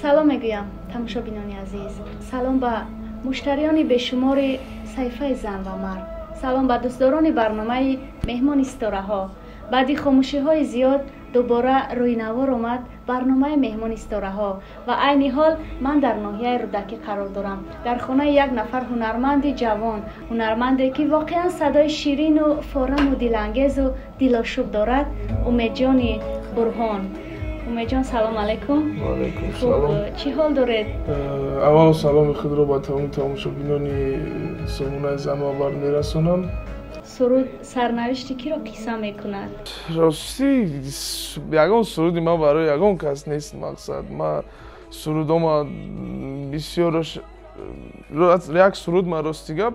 Салом мегӯям, тамошобинони азиз. Салом ба муштариёни бешумори саҳифаи «Зан ва мард». Салом ба дӯстдорони барномаи «Меҳмони ситораҳо». Баъди хомӯшиҳои зиёд дубора рӯи навор омад барномаи «Меҳмони ситораҳо» ва айни ҳол ман дар ноҳияи Рӯдакӣ қарор дорам, дар хонаи як нафар ҳунарманди ҷавон, ҳунарманде, ки воқеан садои ширину фораму дилангезу дилошуб дорад, Умедҷони Бурҳон. Умедҷон, салом алайкум. Ваалайкум салом. Чӣ ҳол доред? Аввало саломи худро ба тамоми тамошобинони сомонаи «Зан ва мард» мерасонам. Суруд сарнавишти киро қисса мекунад? Ростӣ, ягон суруди ман барои ягон кас нест. Мақсад, ма сурудома бисёрош, як суруд ман, рости гап,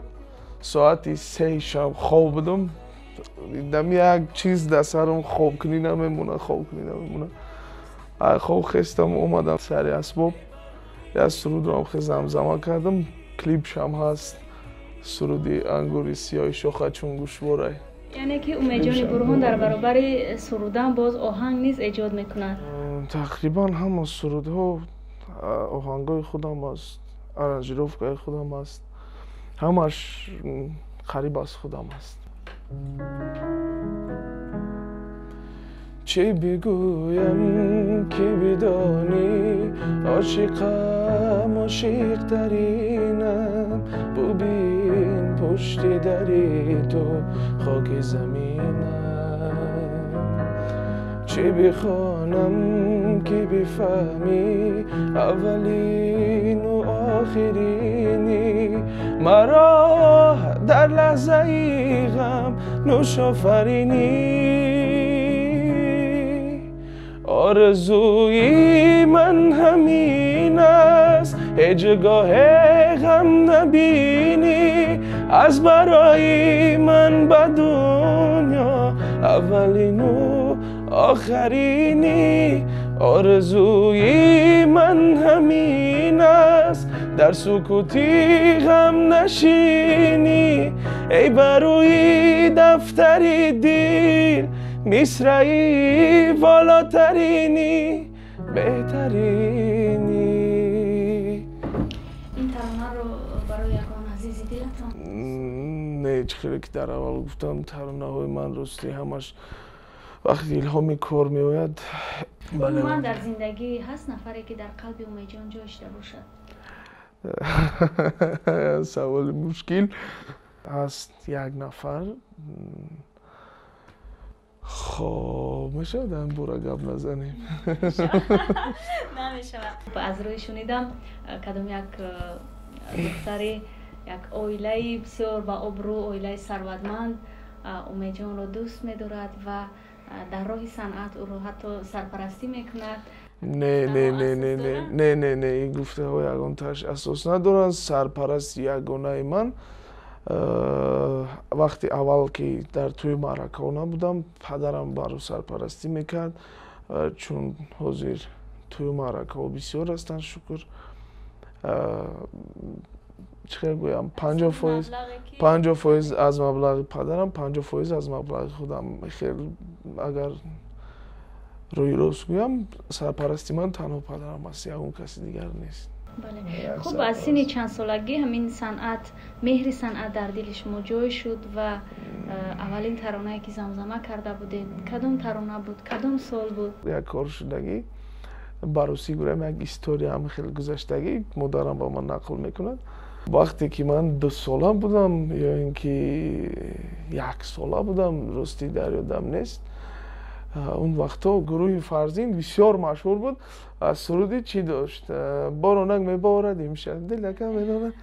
соати 3 шаб хоб будам, дами як чиз дар сарам хобкунӣ намемона, хобкунӣ намемона. Хоб хестам, омадам сари асбоб, як сурудро хе замзама кардам, клипшам ҳаст, суруди «Ангури сиёҳи шоха чун гӯшворай». Яъне ки Умедҷони Бурҳон дар баробари сурудан боз оҳанг низ эҷод мекунад? Тақрибан ҳама сурудҳо оҳангҳои худам аст, аранжировкаи худам аст, ҳамаш қариб аз худам аст. Чӣ бигӯям, ки бидонӣ, ошиқам, ошиқтаринам, бубин, пушти дари ту хоки заминам. Чӣ бихонам, ки бифаҳмӣ, аввалину охиринӣ, маро дар лаҳзаи ғам нӯшофаринӣ. Орзуи ман ҳамин аст, ҳеҷ гоҳе ғам набинӣ, аз барои ман ба дунё аввалину охаринӣ. Орзуи ман ҳамин аст, дар сукути ғам нашинӣ, эй барои дафтари дил мисраи волотаринӣ, беҳтаринӣ. Ин таронаро барои ягон азизи дилатон? Не, чӣ хеле ки дар аввал гуфтам, таронаҳои ман, ростӣ, ҳамаш вақти илҳоми кор меояд. Умуман, дар зиндагӣ ҳаст нафаре, ки дар қалби Умедҷон ҷой шуда бошад? Саволи мушкил. Ҳаст як нафар. Хоб, мешавад дар ин бора гап назанем? Намешавад. Аз рӯи шунидам, кадом як духтари як оилаи бисёр ба обрӯ, оилаи сарватманд Умедҷонро дӯст медорад ва дар роҳи санъат ӯро ҳатто сарпарастӣ мекунад. Не, не, не, не, не, не, не, не, ин гуфтаҳо ягонтааш асос надоранд. Сарпарасти ягонаи ман, вақти аввал ки дар тӯи маъракаҳо набудам, падарам баро сарпарастӣ мекард. Чун ҳозир тӯи маъракаҳо бисёр ҳастанд, шукр, чӣ хел гӯям, 50%, 50% аз маблағи падарам, 50% аз маблағи худам. Хел агар рӯи рост гӯям, сарпарасти ман танҳо падарам аст, ягон каси дигар нест. Хуб, аз синни чандсолагӣ ҳамин санъат, меҳри санъат дар дили шумо ҷой шуд ва аввалин таронае, ки замзама карда будед, кадом тарона буд, кадом сол буд? Як кор шудагӣ, ба русӣ гӯям, як история ҳам хеле гузаштагӣ, модарам ба ман нақл мекунад. Вақте ки ман 2 сола будам ё ин ки 1 сола будам, ростӣ, дар ёдам нест, он вақтҳо гурӯҳи «Фарзин» бисёр машҳур буд. Суруди чӣ дошт, «Боронак меборад имшаб, дилака медонад».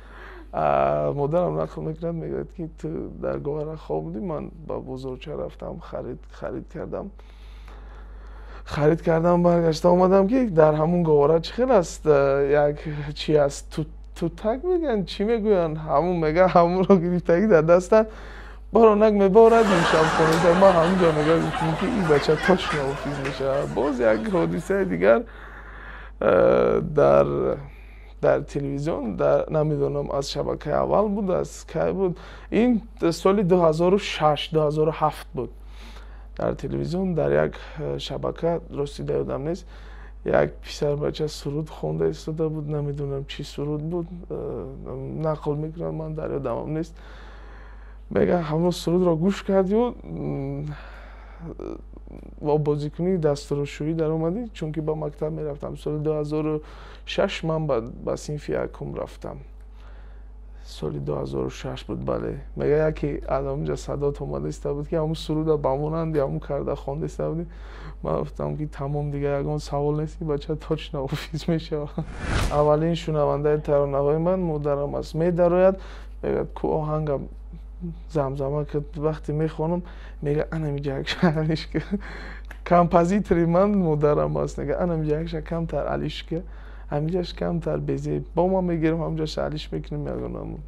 Модарам нақл мекунад, мегӯяд, ки ту дар говара хоб будӣ, ман ба бозорча рафтам, харид кардам, харид кардам, баргашта омадам, ки дар ҳамун говара чӣ хел аст, як чи аст, тутак мегӯянд, чӣ мегӯянд, ҳамун мега, ҳамунро гирифтагӣ дар дастам, «Боронак меборад имшаб» хонда. Ман ҳамунҷо, мега, гуфтам, ки ин бача точно ҳофиз мешавад. Боз як ҳодисаи дигар, дар телевизион, намедонам, аз шабакаи аввал буд, аз кай буд, ин соли 2006, 2007 буд, дар телевизион, дар як шабака, рости, дар ёдам нест, Як писарбача суруд хонда истода буд, намедонам чӣ суруд буд, нақл мекунам, ман дар ёдамам нест. Мега, ҳамон сурудро гӯш кардию бо бозикунии дастурошӯӣ даромадӣ, чунки ба мактаб мерафтам. Соли 2006 ман ба синфи якум рафтам, соли 2006 буд, бале. Мега, яке аз ҳамонҷа садот омада истода буд, ки ҳамун суруда ба монанди ҳамун карда хонда истода будӣ. Ман гуфтам, ки тамом, дигар ягон савол нест, ки бача точно ҳофиз мешавад. Аввалин шунавандаи таронаҳои ман модарам аст. Медарояд, мегӯяд, ку оҳангам замзама кард. Вақте мехонам, мега, анамиҷа алиш ка. Композитори ман модарам аст. Мега, анамиҷа якша камтар алиш ка, ҳамиҷаш камтар безеб. Бо ман мегирам, ҳамҷаша алиш мекунем, ягонамон.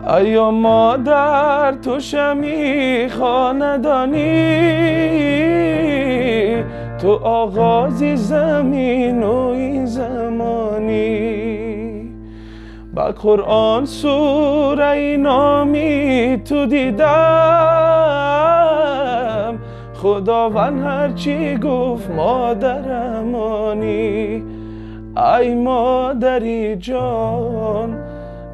Айё модар, ту шами хонадонӣ, ту оғози замину ин замонӣ, ба Қуръон сураи номи ту дидам, Худованд ҳарчӣ гуфт, модарамонӣ. Ай модари ҷон,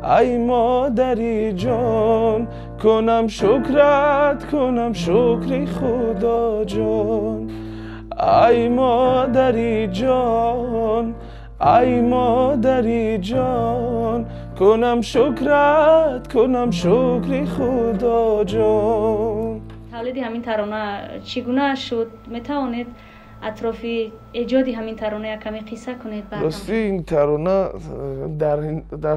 ай модари ҷон, кунам шукрат, кунам шукри Худоҷон. Ай модари ҷон, ай модари ҷон, кунам шукрат, кунам шукри Худоҷон. Тавлиди ҳамин тарона чӣ гуна шуд? Метавонед атрофи эҷоди ҳамин тарона як каме қисса кунед? Ростӣ, ин тарона дар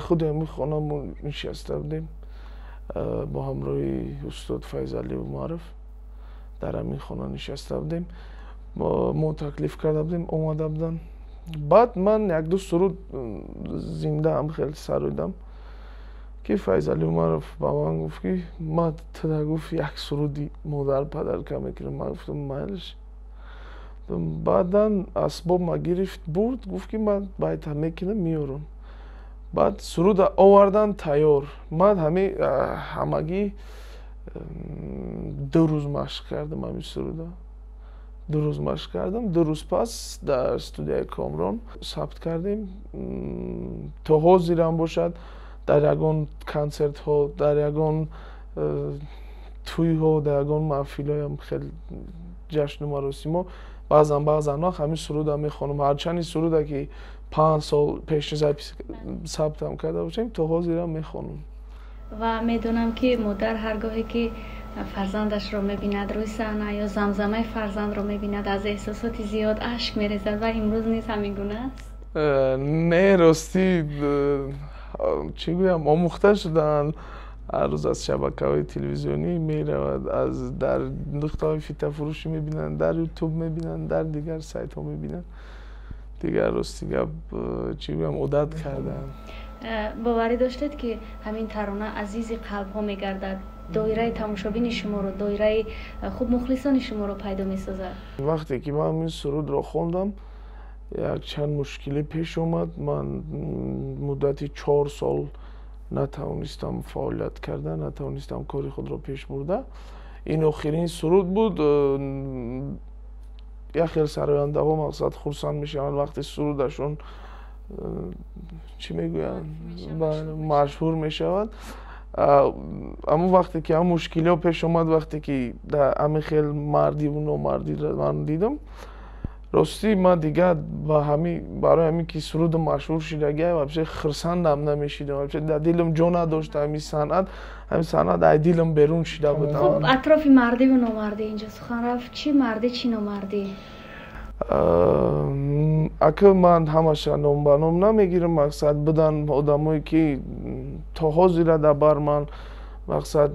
худи ҳамин хонамон нишаста будем бо ҳамроҳи устод Файзалӣ Умаров, дар ҳамин хона нишаста будем, мо таклиф карда будем, омада буданд. Баъд ман якду суруд зиндаам хеле сароидам, ки Файзалӣ Умаров ба ман гуфт, ки ма туда, гуфт, як суруди модар падарка мекунам. Ман гуфтам, майлиш. Баъдан асбобма гирифт, бурд, гуфт, ки ман байта мекунам, меёрам. Баъд суруда овардан тайёр. Ман ҳами ҳамагӣ 2 рӯз машқ кардам ҳамин суруда, 2 рӯз машқ кардам. 2 рӯз пас дар студияи Комрон сабт кардем. То ҳозирам бошад, дар ягон консертҳо, дар ягон тӯйҳо, дар ягон маҳфилҳоям, хеле ҷашну маросимҳо, баъзан баъзан вақт ҳамин суруда мехонам. Ҳарчанд ин суруда ки 5 сол пеш сабтам карда бошем, то ҳозирам мехонам. Ва медонам, ки модар ҳар гоҳе ки фарзандашро мебинад рӯи саҳна ё замзамаи фарзандро мебинад, аз эҳсосоти зиёд ашк мерезад. Ва имрӯз низ ҳамин гуна аст? Не, ростӣ, чӣ гӯям, омӯхта шудаанд. Ҳар рӯз аз шабакаҳои телевизионӣ меравад, аз дар нуқтаҳои фитафурӯшӣ мебинанд, дар Ютуб мебинанд, дар дигар сайтҳо мебинанд. Дигар, рости гап, чӣ гӯям, одат кардаанд. Боварӣ доштед, ки ҳамин тарона азизи қалбҳо мегардад, доираи тамошобини шуморо, доираи хуб мухлисони шуморо пайдо месозад? Вақте ки ман ин сурудро хондам, якчанд мушкилӣ пеш омад. Ман муддати 4 сол натавонистам фаъолият карда, натавонистам кори худро пеш бурда. Ин охирин суруд буд. Як хел сарояндаҳо, мақсад, хурсанд мешаванд, вақте сурудашон, чӣ мегӯянд, машҳур мешавад. Аммо вақте ки ҳам мушкилиҳо пеш омад, вақте ки ҳамин хел мардиву номардиро ман дидам, ростӣ, ман дигар ба ҳами барои ҳамин ки суруди машҳур шидагия, вообще хурсандам намешидам, вообще дар дилам ҷо надошт ҳамин санъат. Ҳамин санъат ай дилам берун шида буд. Хуб, атрофи мардиву номардӣ инҷо сухан рафт. Чӣ мардӣ, чӣ номардӣ? Ака, ман ҳамаша ном ба ном намегирам. Мақсад, будан одамое, ки то ҳозира дар бар ман, мақсад,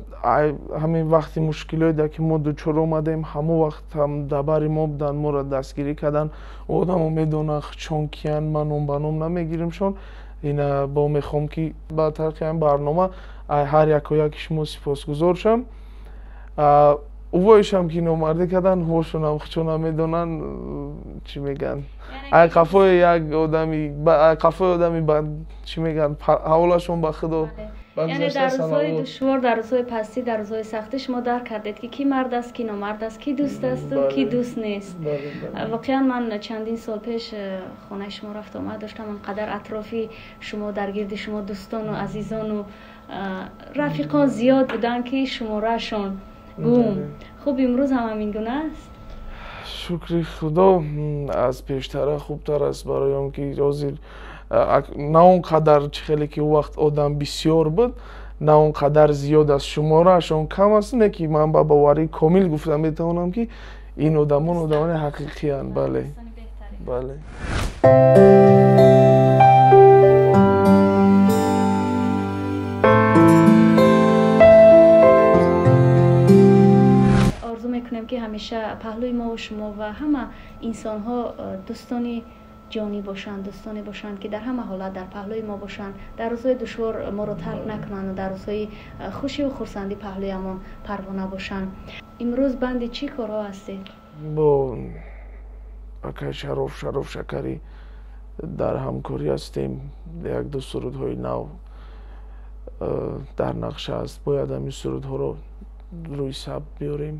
ҳамин вақти мушкилиҳое, ки мо дучор омадем, ҳамон вақт ҳам дар бари мо буданд, моро дастгирӣ карданд. Одамо медонанд, чон киянд, ман ном ба ном намегиримшон. Ина бо мехоҳам, ки ба тариқи ҳамин барнома ҳар яку яки шумо сипосгузор шам. Увоишам ки номардӣ карданд, ҳошонам чона медонанд, чӣ мегӯянд, ай қафои як одами, ай қафои одами, чӣ мегӯянд, ҳаволашон ба Худо. Яъне дар рӯзҳои душвор, дар рӯзҳои пастӣ, дар рӯзҳои сахтӣ шумо дарк кардед, ки кӣ мард аст, кӣ номард аст, кӣ дӯст асту кӣ дӯст нест. Воқеан ман чандин сол пеш хонаи шумо рафту омад доштам, он қадар атрофи шумо, дар гирди шумо дӯстону азизону рафиқон зиёд буданд, ки шумораашон гум. Хуб, имрӯз ҳам ҳамин гуна аст? Шукри Худо, аз пештара хубтар аст, барои он ки ҳозир на он қадар чӣ хеле ки он вақт одам бисёр буд, на он қадар зиёд аст, шумораашон кам аст, не ки ман ба боварии комил гуфта метавонам, ки ин одамон одамони ҳақиқиянд. Бале, бале. Орзу мекунем, ки ҳамеша паҳлӯи мову шумо ва ҳама инсонҳо дӯстони ҷонӣ бошанд, дӯстоне бошанд, ки дар ҳама ҳолат дар паҳлӯи мо бошанд, дар рӯзҳои душвор моро тарк накунанд, дар рӯзҳои хушиву хурсандӣ паҳлӯямон парвона бошанд. Имрӯз банди чӣ корҳо ҳастед? Бо акай Шароф, Шароф Шакарӣ дар ҳамкорӣ ҳастем. Як-ду сурудҳои нав дар нақша аст, бояд ҳамин сурудҳоро рӯи сабт биёрем.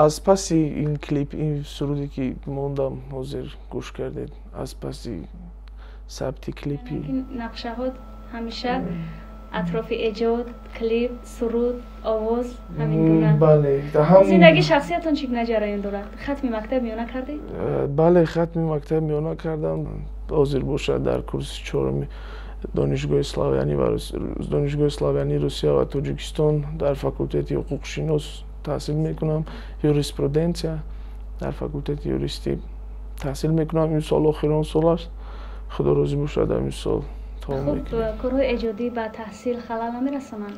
Аз паси ин клип, ин суруде ки мондам, ҳозир гӯш кардед, аз паси сабти клипи. Нақшаҳо ҳамеша атрофи эҷод, клип, суруд, овоз, ҳамин гуна? Бале. Зиндагии шахсиятон чӣ гуна ҷараён дорад? Хатми мактаб миёна кардед? Бале, хатми мактаб миёна кардам. Ҳозир бошад, дар курси чоруми Донишгоҳи славянии Русия ва Тоҷикистон дар факултети ҳуқуқшинос таҳсил мекунам, юриспруденсия, дар факултети юристӣ таҳсил мекунам. Ин сол охирон сол аст, Худо розӣ бошад, ҳамин сол тамом мекунем. Хуб, корҳои эҷодӣ ба таҳсил халал намерасонанд?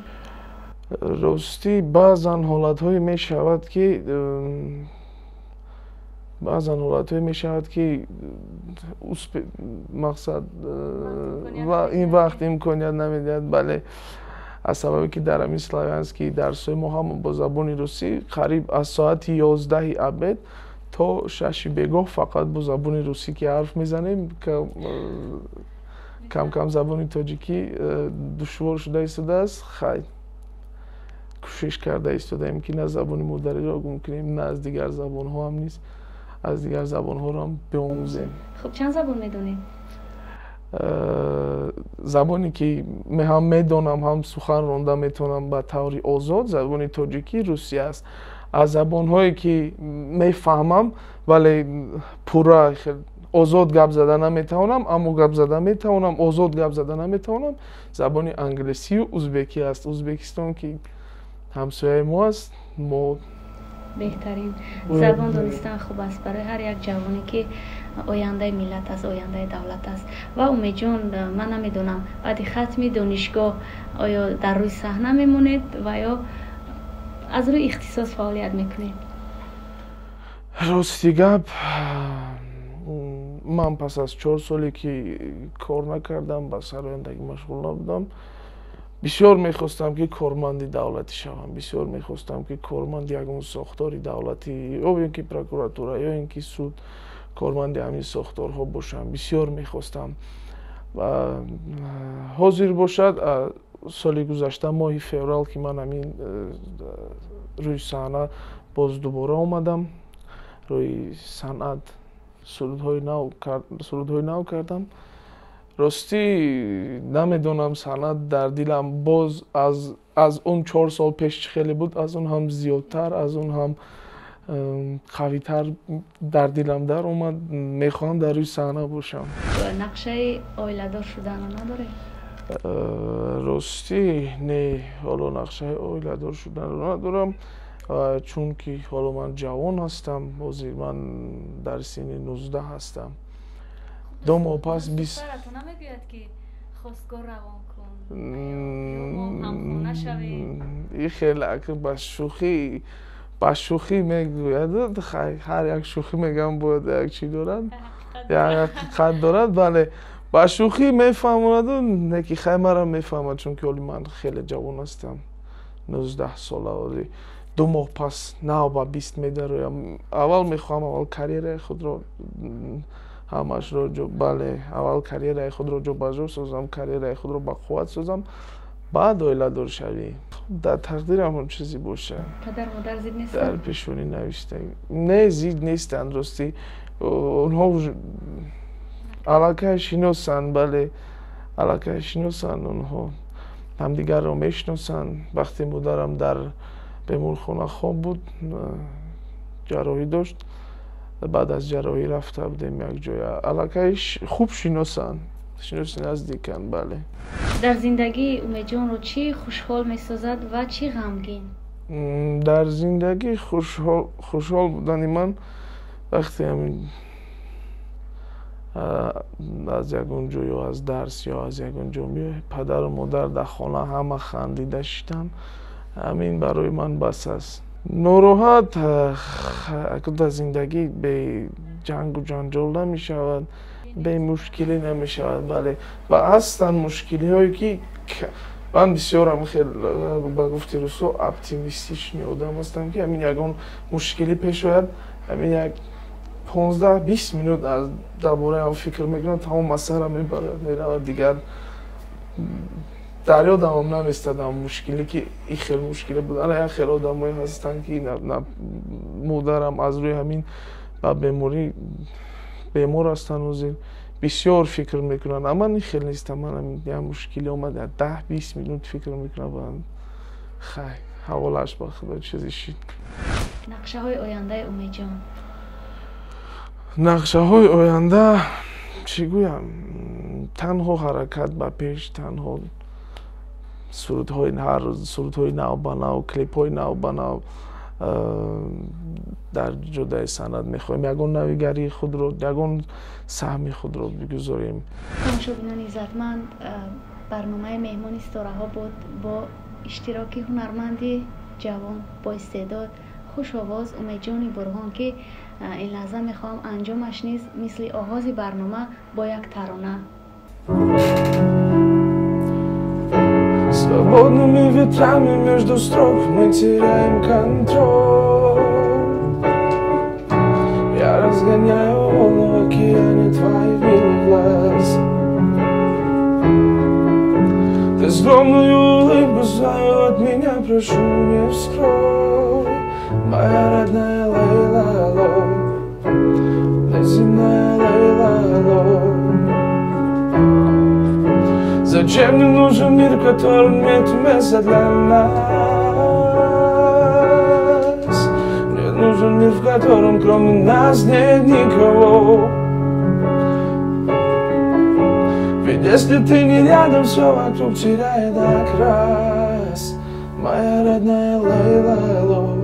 Ростӣ, баъзан ҳолатҳое мешавад, ки мақсад ва ин вақт имконият намедиҳад. Бале, аз сабабе ки дар ҳамин Славянский дарсҳои мо ҳам бо забони русӣ, қариб аз соати 11 обед то 6 бегоҳ фақат бо забони русӣ ки ҳарф мезанем, кам-кам забони тоҷикӣ душвор шуда истодааст. Хай, кӯшиш карда истодаем, ки на забони модариро гум кунем, на аз дигар забонҳо ҳам низ, аз дигар забонҳоро ҳам биомӯзем. Хуб, чанд забон медонед? Забоне ки ҳам медонам, ҳам сухан ронда метавонам ба таври озод, забони тоҷикӣ, русия аст. Аз забонҳое ки мефаҳмам, вале пурра озод гап зада наметавонам, аммо гап зада метавонам, озод гап зада наметавонам, забони англисию узбекӣ аст. Узбекистон ки ҳамсояи мо аст, мо Беҳтарин. Забон донистан хуб аст барои ҳар як ҷавоне, ки ояндаи миллат аст, ояндаи давлат аст. Ва Умедҷон, ман намедонам, баъди хатми донишгоҳ оё дар рӯи саҳна мемонед ва ё аз рӯи ихтисос фаъолият мекунед? Рости гап, ман пас аз 4 соле ки кор накардам, ба сарояндагӣ машғул набудам, бисёр мехостам, ки корманди давлатӣ шавам, бисёр мехостам, ки корманди ягон сохтори давлатӣ, ё ин ки прокуратура, ё ин ки суд, корманди ҳамин сохторҳо бошам, бисёр мехостам. Ва ҳозир бошад, соли гузашта моҳи феврал ки ман ҳамин рӯи саҳна боз дубора омадам, рӯи санъат сурудҳои нав кардам. Ростӣ, намедонам, санъат дар дилам боз аз он 4 сол пеш чӣ хеле буд, аз он ҳам зиёдтар, аз он ҳам қавитар дар дилам дар омад. Мехоҳам дар рӯи саҳна бошам. Нақшаи оиладор шуданро надоред? Ростӣ, не, ҳоло нақшаи оиладор шуданро надорам, чунки ҳоло ман ҷавон ҳастам, ҳозир ман дар синни 19 ҳастам. 2 моҳ пас 20. Намегӯяд, ки хостгор равон кун, ҳамхона шавем? И хеле ба шӯхӣ мегӯяд. Ҳар як шӯхӣ мегӯям, бояд як чӣ дорад, як ҳақиқат дорад. Бале, ба шӯхӣ мефаҳмонаду, не ки хай марам мефаҳмад, чунки ҳоли ман хеле ҷавон ҳастам, 19 сола. Ҳоли 2 моҳ пас нав ба 20 медароям. Аввал мехоҳам аввал карьераи худро ҳамашро, бале, аввал карьераи худро ҷобаҷо созам, карьераи худро ба қувват созам, баъд оиладор шавӣ. Дар тақдирам он чизе бошад. Падар модар зид нестанд? Дар пешонӣ навишта. Не, зид нестанд, ростӣ. Онҳо аллакай шиносанд, бале, аллакай шиносанд онҳо. Ҳамдигарро мешиносанд. Вақте модарам дар беморхона хоб буд, ҷарроҳӣ дошт, баъд аз ҷарроҳӣ рафта будем якҷоя. Аллакай хуб шиносанд, шиноси наздиканд, бале. Дар зиндагӣ Умедҷонро чӣ хушҳол месозад ва чӣ ғамгин? Дар зиндагӣ хушҳол будани ман вақте ҳамин аз ягон ҷо ё аз дарс ё аз ягон ҷо меояд, падару модар дар хона ҳама хандида шитанд, ҳамин барои ман бас аст. Нороҳат дар зиндагӣ бе ҷангу ҷанҷол намешавад, бе мушкилӣ намешавад, бале. Ва ҳастанд мушкилиҳое ки ман бисёрам хел, ба гуфти русо, оптимистичный одам ҳастам, ки ҳамин ягон мушкилӣ пеш ояд, ҳамин як 15-20 минут аз дар бораи он фикр мекунам, тамом масъала мебарад, меравад, дигар дар ёдамам наместад ам мушкиле ки ин хел мушкиле буд. Ана як хел одамое ҳастанд ки модарам аз рӯи ҳамин ба беморӣ бемор ҳастанд, ҳозир бисёр фикр мекунанд. Аммо ман ин хел нестам. Ман як мушкиле омад, як 10-20 минут фикр мекунам, баъд хай, ҳаволааш ба Худо, чизе шид. Нақшаҳои ояндаи Умедҷон? Нақшаҳои оянда чӣ гӯям? Танҳо ҳаракат ба пеш, танҳо сурудҳои ҳар рӯз, сурудҳои нав ба нав, клипҳои нав ба нав. Дар ҷодаи санъат мехоҳем ягон навигарии худро, ягон саҳми худро бигузорем. Тамошобинони иззатманд, барномаи меҳмони ситораҳо буд бо иштироки ҳунарманди ҷавон бо истеъдод, хушовоз Умедҷони Бурҳон, ки ин лаҳза мехоҳам анҷомаш низ мисли оғози барнома бо як тарона. Свободными ветрами между строк мы теряем контроль. Я разгоняю волны в океане твоих милых глаз. Ты скромную улыбку свою от меня прошу не вскрой. Моя родная Лейла, алло, неземная Лейла, алло. Зачем мне нужен мир, в котором нет места для нас? Мне нужен мир, в котором кроме нас нет никого. Ведь если ты не рядом, все вокруг теряет окрас. Моя родная Лейла, алло.